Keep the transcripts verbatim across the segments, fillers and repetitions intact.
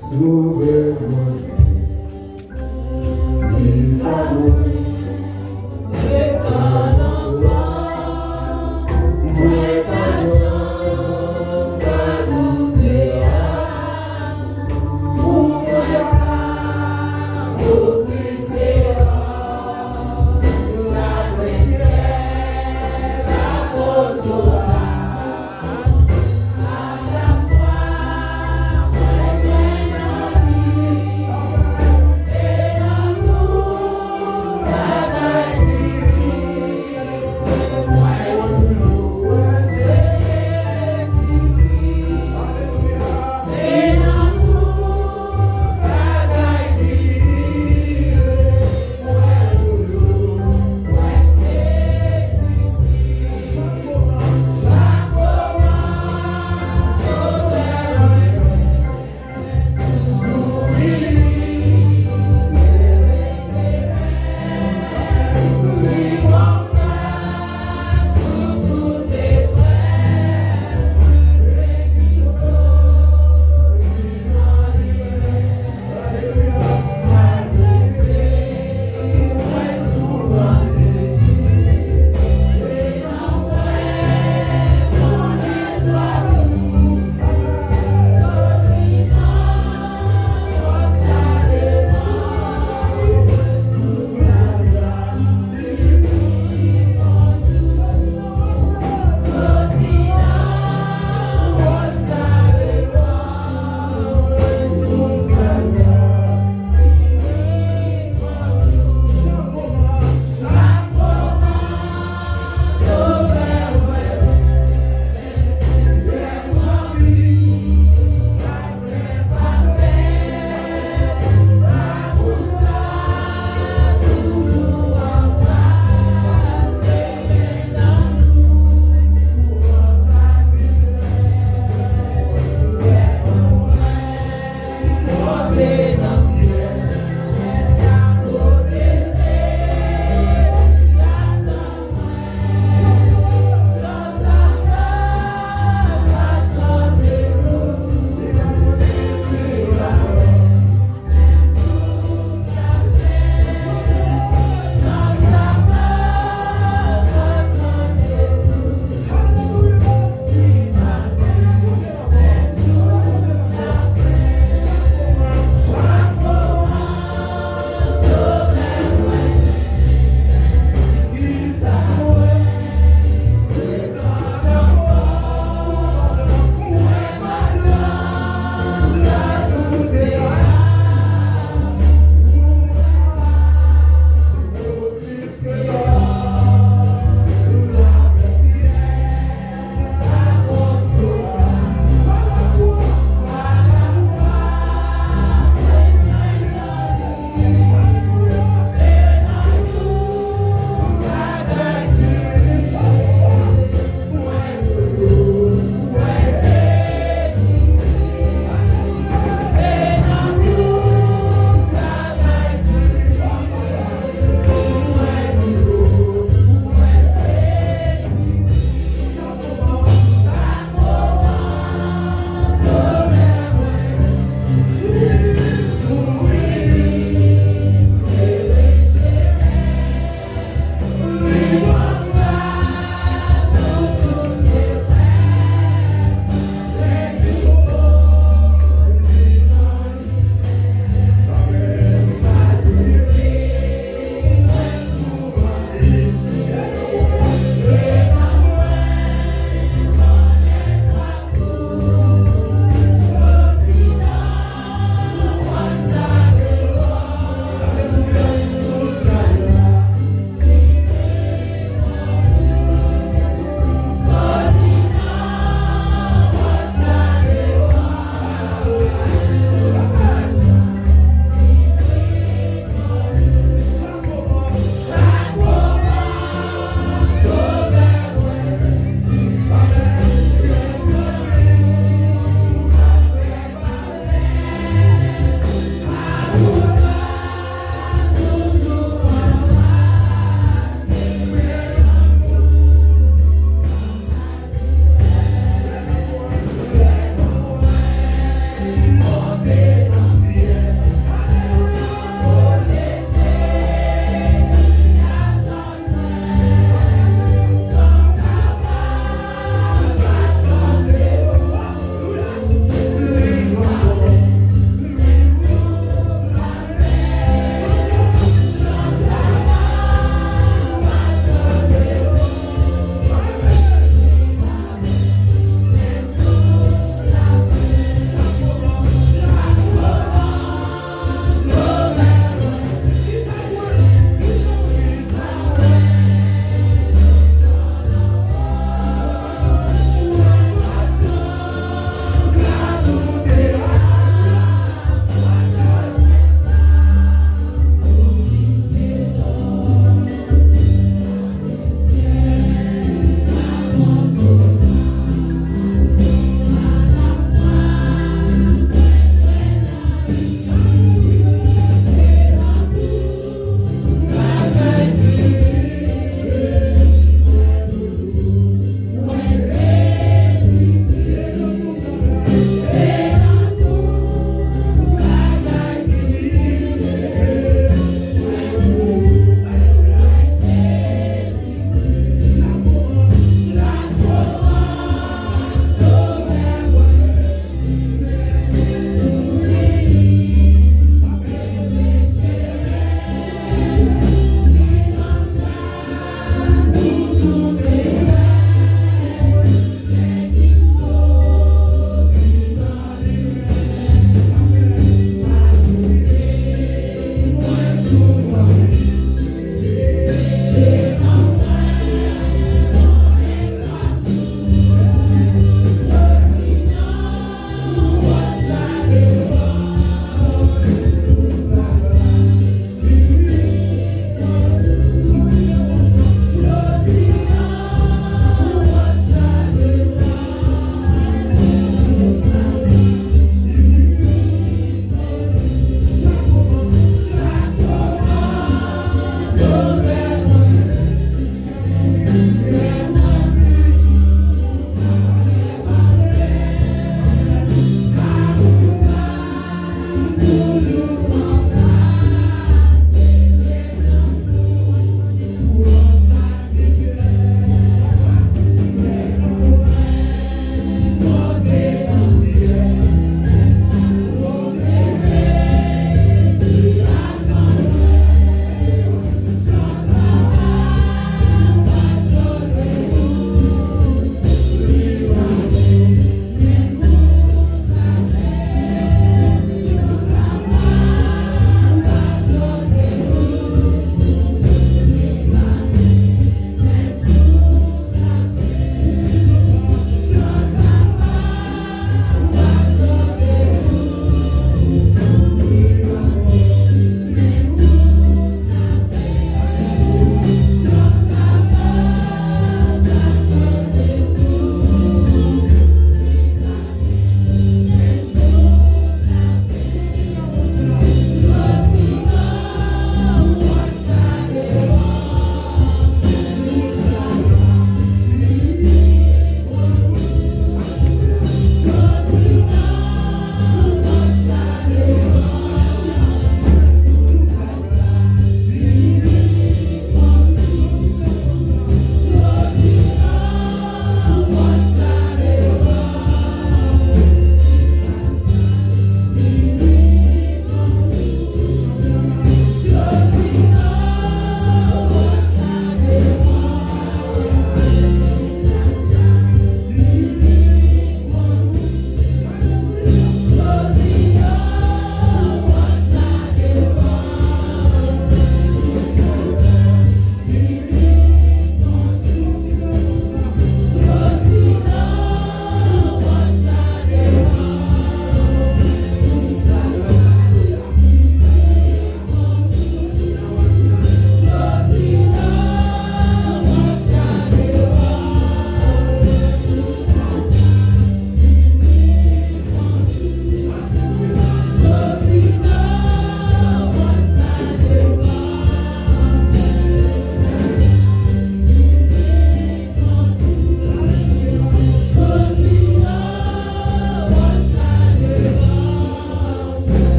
Sove mwen.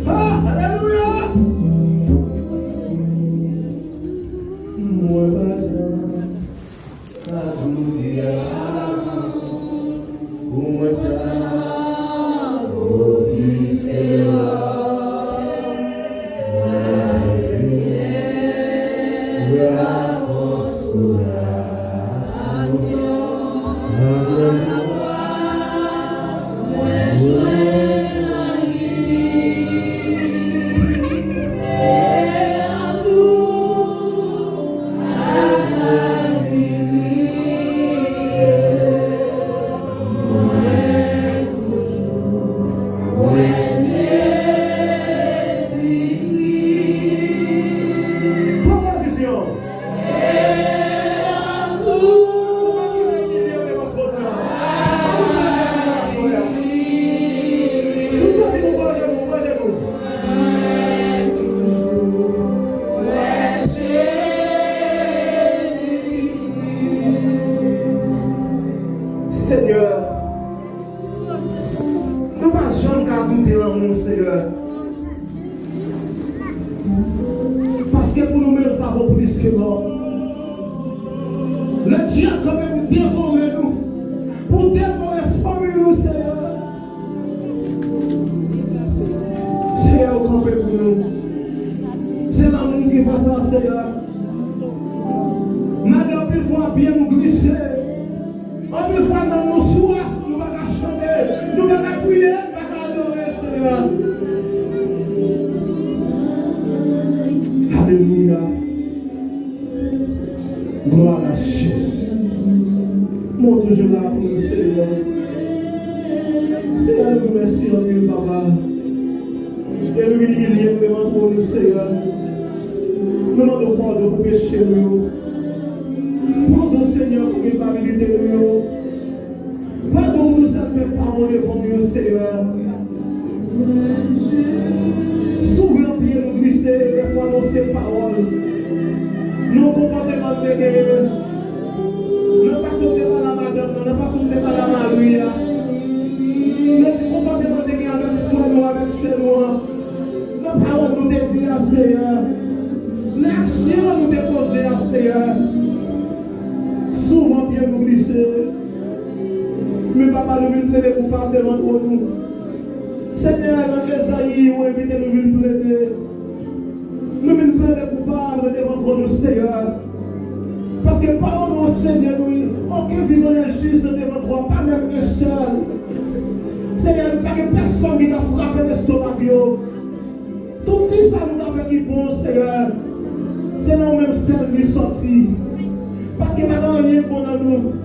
Ah, alelouya! Mwen pa janm ka doute a, pou mwen sa vo plis ke lò. Mwen bezwen la konsolasyon. Pran pozisyon. Senyè, nou pa janm ka doute lanmou w, Senyè. Paske pou nou menm, sa vo plis ke lò. Lè dyab kanpe pou devore nou, pou devore fanmi nou, Senyè. Senyè, ou kanpe pou nou. Se lanmou ki fè sa, Senyè. Malgre anpil fwa pye nou glise, anpil fwa nanm nou swaf, nou pa ka chante, nou pa ka priye, nou pa ka adore Senyè. Alelouya. Glwa a Jezi. Mwen toujou la pou nou, Senyè. Senyè, nou remèsye anpil, papa. E nou vin imilye nou devan twòn ou, Senyè. Nou mande w padon pou peche nou yo. Padon, Senyè, pou kilpabilite nou yo. Padon pou tout sa n fè pa bon devan w yo, Senyè. Souvan pye nou glise, dèfwa nou se pawòl, nan konpòteman n te genyen, nan fason n te pale a madanm nan, nan fason n te pale a mari a, nan konpòteman n te genyen avèk frè nou, avèk sè nou an. Nan pawòl nou te di a, Senyè. Nan aksyon nou te poze a, Senyè. Souvan pye nou glise. Men, papa, nou vin plede koupab devan twòn ou. Senyè, nan Ezayi, ou envite nou vin plede. Nou vin plede koupab devan twòn ou, Senyè. Paske pawòl ou, Senyè, nou, okenn vi yon enjis devan twòn, pa menm yon sèl. Senyè, pa gen pèsonn ki ka frape lestomak yo. Tout ti sa nou ta fè ki bon, Senyè, se nan ou menm sèl li sòti. Paske pa gen anyen ki bon nan nou.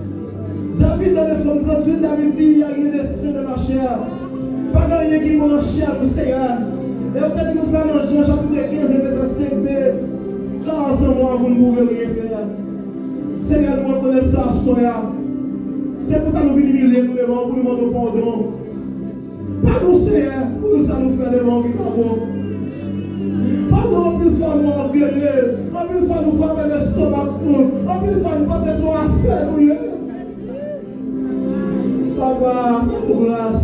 David, nan Sòm tranntuit, David di, il n'y a rien de sain dans ma chair. Pa gen anyen ki bon nan chè nou, Senyè. E ou te di nou sa nan Jan chapit kenz, vèsè senk, de, car sans moi, vous ne pouvez rien faire. Senyè, nou rekonèt sa aswè a. Se pou sa nou vin imilye nou devan ou pou nou mande w padon. Padon, Senyè, pou tout sa nou fè devan w ki pa bon. Padon, anpil fwa nou ògeye, anpil fwa nou frape lestomak nou, anpil fwa nou panse se yon afè nou ye. Papa, fè nou gras.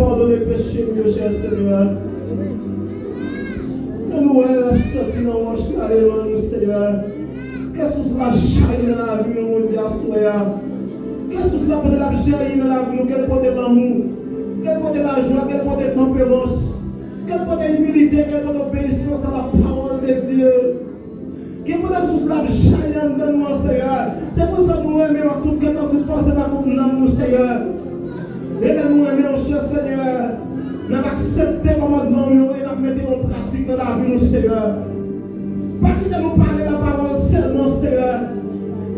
Padone peche m yo, chè Senyè. Ke nou wè l ap sòti nan wòch la devan nou, Senyè. Ke sous la jayi nan lavi nou, Bondye, aswè a. Ke sous la pote l ap jayi nan lavi nou, ke l pote lanmou, ke l pote lajwa, ke l pote tanperans, ke l pote imilite, ke l pote obeyisans a la pawòl de Dye. Ke pote sous la ap jayi anndan nou an, Senyè. Se pou sa nou renmen w ak tout kè n, ak tout panse n, ak tout nanm nou, Senyè. E lè nou renmen w, chè Senyè, n ap aksepte kòmandman w yo e n ap mete yo an pratik nan lavi nou, Senyè. Pa kite nou pale lapawòl sèlman, Senyè,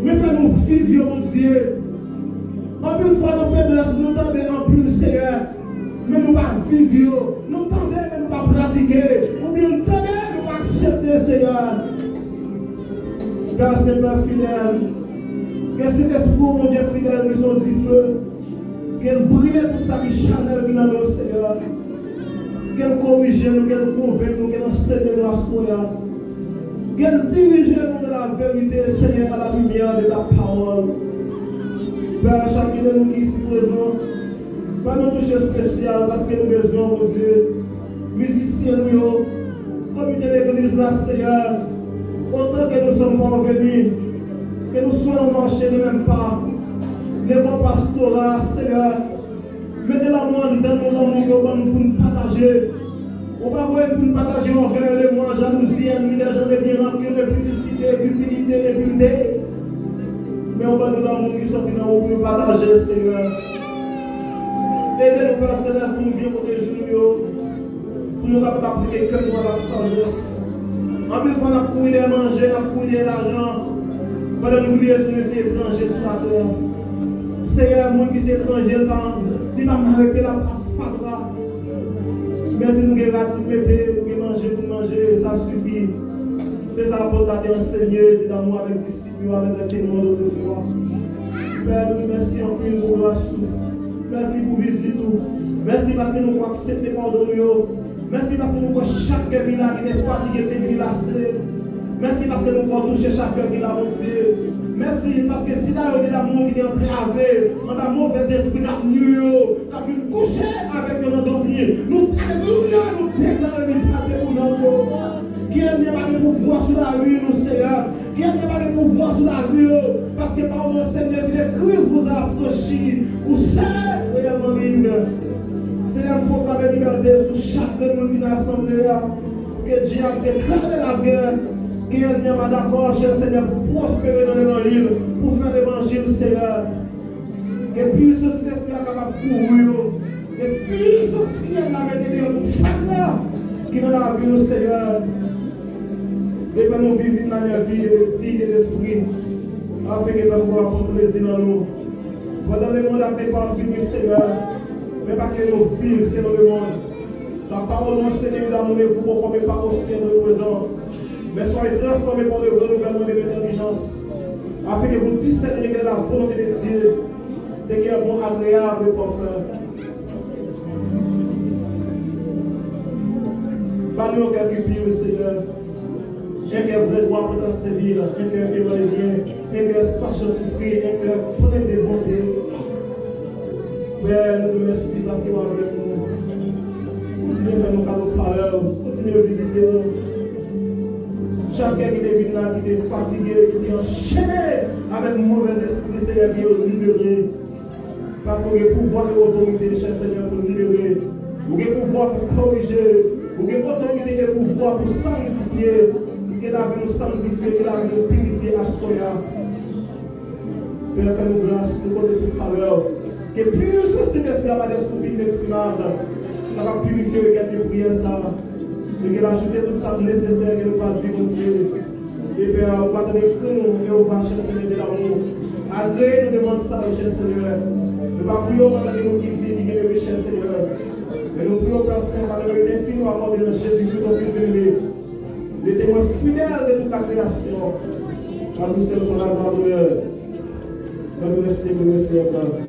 men fè nou viv yo, Bondye. Anpil fwa, men nou pa viv yo. Nou tande, men nou pa pratike. Oubyen nou tande, nou pa aksepte, Seyè. Pè Sen, Pè fidèl, ke Sentespri w, Bondye fidèl, ke se yon dife, ke l brile tout sa ki chanèl ki nan nou, Seyè. Ke l korije nou, ke l konvenk nou, ke l ansenye nou aswè a. Ke l dirije nou nan laverite, Seyè, à la lumière de ta parole. Pè, chak de nou ki isi prezan, fè yon touche espesyal, paske nou bezwen w, Bondye. Mizisyen nou yo, komite legliz la, Seyè, autant que nous sommes parvenus, que nous soyons marchés le même pas, le bon pastorat, Seyè, mete lanmou anndan nou, lanmou ke w ban nou pou n pataje. Ou pa voye n pou n pataje ògèy, lemwa, jalouzi, ènmi, lèjan de byen, rankine, pidisite, kipidite, enpirite. Men w ban nou lanmou ki sòti nan ou pou nou pataje, Seyè. Ede nou, Pè Selès, pou nou byen pwoteje nou yo, pou nou kapab aplike kè nou a la sajès. Anpil fwa, n ap kouri dèyè manje, n ap kouri dèyè lajan, pandan nou bliye si nou se etranje sou latè. Seyè, moun ki se etranje, li pa, li pa marete, l ap ap fatra. Men si nou gen rad pou n mete, nou gen manje pou n manje, sa sifi. Se sa apot la te ansenye, te damou avèk disip yo, avèk lè temwen otrefwa. Pè, nou di mèsi anpil pou gras ou. Mèsi pou vizit ou. Mèsi paske nou aksepte padon nou yo. Mèsi paske nou kwè chak kè ki la ki te fatige, te vilase. Mèsi paske nou kwè w touche chak kè ki la, Bondye. Mèsi paske sila yo te damou ki te antrave anba movèzespri k ap nwi yo, k ap vin kouche avèk yo nan dòmi. Nou, alelouya, nou deklare libète pou nanm yo. Ke ènmi an pa gen pouvwa sou lavi nou, Seyè. Ke ènmi an pa gen pouvwa sou lavi yo. Paske pawòl ou, Seyè, si le Christ vous a affranchi, vous serez réellement libre. Seyè, m pwoklame libète sou chak grenn moun ki nan asanble a. Ke dyab deklare lagè. Ke ènmi an pa dakò, chè Senyè, pou pwospere nan levanjil, pou fè levanjil, Seyè. Ke pisans Sentespri a kapab kouvri yo. Ke pisans syèl la mete deyò tout fatra ki nan lavi nou, Seyè. E fè nou viv yon manyè vi e de, diy de lespri, afenke pèp ou a pran plezi nan nou. Pandan lemonn ap depafini, Seyè, men pa kite nou viv selon lemonn. La parole nous enseigne d'amour et vous conformer pas au siècle présent, mais soyez transformés par le renouvellement de l'intelligence, afin que vous discerniez quelle est la volonté de Dieu, ce qui est bon, agréable et parfait. Ban nou yon kè ki pi, Seyè. Yon kè vrè dwa pou ta sèvi, yon kè evanjelyen, yon kè sache soufri, yon kè plen de bonte. Pè, nou di mèsi paske w avèk nou. Kontinye fè nou kado favè w, kontinye vizite nou. Chak kè ki te vin la, ki te fatige, ki te anchene avèk movèzespri, Seyè, ke yo libere. Paske w gen pouvwa e otorite, chè Senyè, pou libere. Ou gen pouvwa pou korije. Ou gen otorite e pouvwa pou sanktifye. Ke lavi nou sanktifye, ke lavi nou pirifye aswè a. Pè, fè nou gras, nou konte sou favè w. Ke pisans Sentespri a pa desoupi inesprimab, kapab pirifye rekèt de priyè sa a. E ke l ajoute tout sa k nesesè ke nou pral di Bondye. E Pè, ou pa tande kri nou, e ou va chèche de damou. Agreye nou demann sa yo, chè Senyè. Nou pa priye w pandan ke nou ki di ki gen de richès, Senyè. Men nou priye w, Pè Sen, pandan ke nou fin nou akòde nan Jezi Kris, ton Fis byeneme. Le témoin fidèle de toute la création. Car tout ciel sont la gloire de Dieu. Fè nou remèsye, nou remèsye ankò.